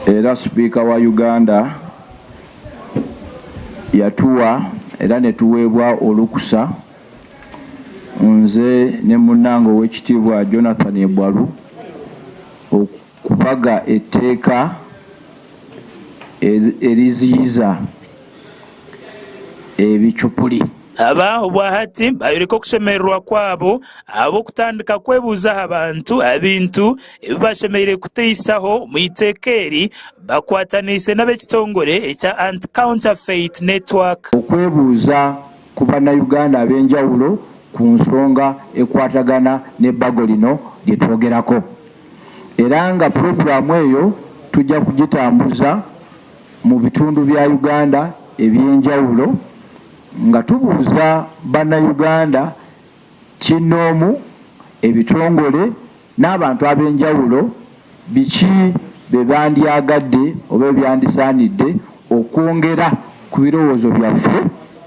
Era Sipiika wa Uganda yatuwa era ne tuweebwa olukusa nze ne munnange Owekitiibwa Jonathan Ebwalu okubaga etteeka eriziyiza ebicupuli. Aba obwahati bayoreka okushemererwa kwabo ahabw'okutandika kwebuuza aha bantu aha bintu ebi bashemereire kuteisaho omu iteeka eri bakwataniise n'ab'ekitongore ekya Anti-Counterfeit Network. Okwebuuza ku bannayuganda ab'enjawulo ku nsonga ekwatagana n'ebbago lino lye twogerako era nga pulogulaamu eyo tujja kugitambuza mu bitundu bya Uganda eby'enjawulo nga tubuuza bannayuganda kinnoomu, ebitongole n'abantu ab'enjawulo biki bye bandyagadde oba ebyandisaanidde okwongera ku birowoozo byaffe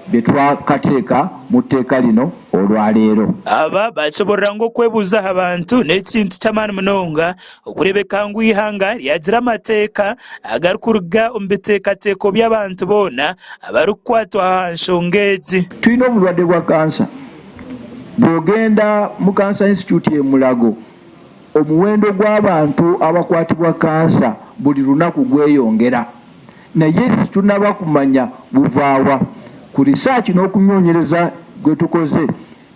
bye twakateeka mu tteeka lino olwaleero. Aba baashoboorora ngu okwebuuza aha bantu n'ekintu ky'amaani munonga okureebeka ngu eihanga ryagira amateeka agarikuruga omu biteekateeko by'abantu boona abarikukwatwa aha nshonga egi. Twine oburwadde bwa kansa. Bw'ogenda mu Cancer Institute e Mulago, omuwendo gw'abantu abakwatibwa kansa buli lunaku gweyongera. Naye titunaba kumanya buvaawa. Ku research n'okunyonyereza gwetukoze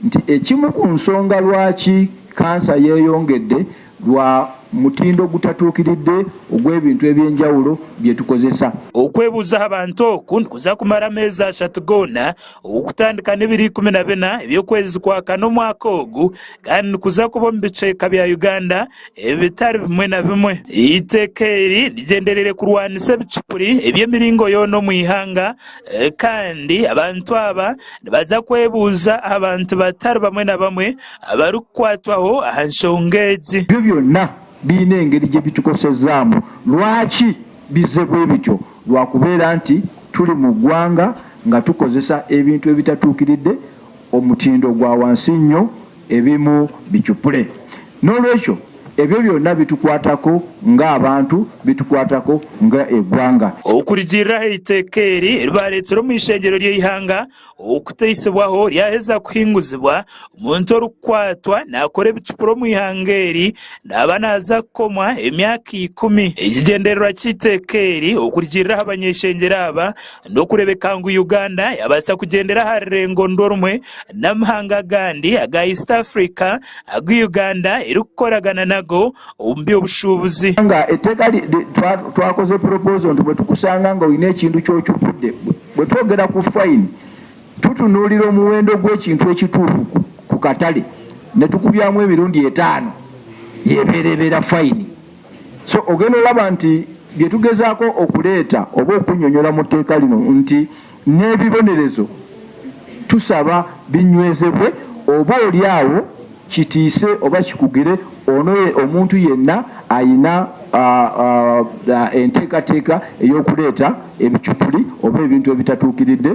nti ekimu ku nsonga lwaki kansa yeyongedde lwa mutindo gutatuukiridde ogw'ebintu eby'enjawulo byetukozesa. Okwebuuza aha bantu oku nikuza kumara ameezi ashatu goona okutandika n'ebiro 14 eby'okwezi kwa kana omwaka ogu kandi nikuza kuba omu bicweka bya Uganda ebitari bimwe na bimwe. Eiteeka eri rigyendereire kurwanisa ebicupuri eby'emiringo yoona omu ihanga kandi abantu aba nibaza kwebuuza aha bantu batari bamwe na bamwe abarikukwatwaho aha nshonga egi. Ebyo byona biine engeri gye bitukosezaamu. Lwaki bize bwe bityo? Lwa kubeera nti turi mu ggwanga nga tukozesa ebintu ebitatuukiridde, omutindo gwa wansi nnyo, ebimu bicupule. N'olwekyo ebyo byonna bitukwatako ng'abantu, bitukwatako nga eggwanga. Okurugiirira aha iteeka eri eribareetsire omu ishengyero ry'eihanga okuteisibwaho ryaheza kuhinguzibwa, omuntu orikukwatwa naakora ebicupuri omu ihanga eri naaba naaza kukomwa emyaka ikumi. Ekigyendererwa ky'eiteeka eri okurugiirira aha bany'eishengyero aba n'okureebeka ngu Uganda yaabaasa kugyendera aha rurengo nirwo rumwe n'amahanga agandi aga East Africa agu Uganda erikukoragana nago omu by'obushuubuzi. Nga etteeka twakoze proposal nti bwetukusanga nga olina ekintu ky'ocupudde, bwetwogera ku fine tutunuulira omuwendo gw'ekintu ekituufu ku katale netukubyamu emirundi etaano y'ebeera ebeera fine. So ogenda olaba nti byetugezaako okuleeta oba okunyonyola mu tteeka lino nti n'ebibonerezo tusaba binywezebwe oba oli awo kitiise oba kikugire ono omuntu yenna ayina enteekateeka ey'okuleeta ebicupuli oba ebintu ebitatuukiridde.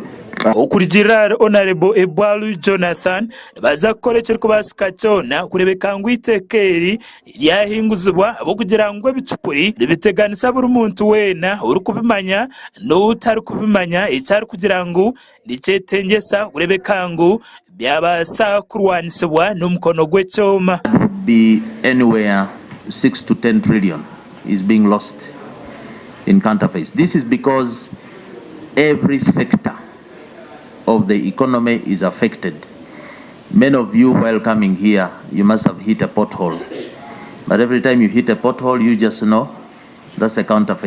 Okurugiirira ahari Honarebo Ebwalu Jonathan, nibaza kukora ekirikubaasika kyona kureebeka ngu eiteeka eri ryahinguzibwa ahabw'okugira ngu ebicupuri nibiteganisa buri muntu weena orikubimanya n'otarikubimanya eki arikugira ngu nikyetengyesa kureebeka ngu byabaasa kurwanisibwa n'omukono gw'ekyoma. Be anywhere 6 to 10 trillion is being lost in counterfeits. This is because every sector of the economy is affected. Many of you, while coming here, you must have hit a pothole. But every time you hit a pothole, you just know that's a counterfeit.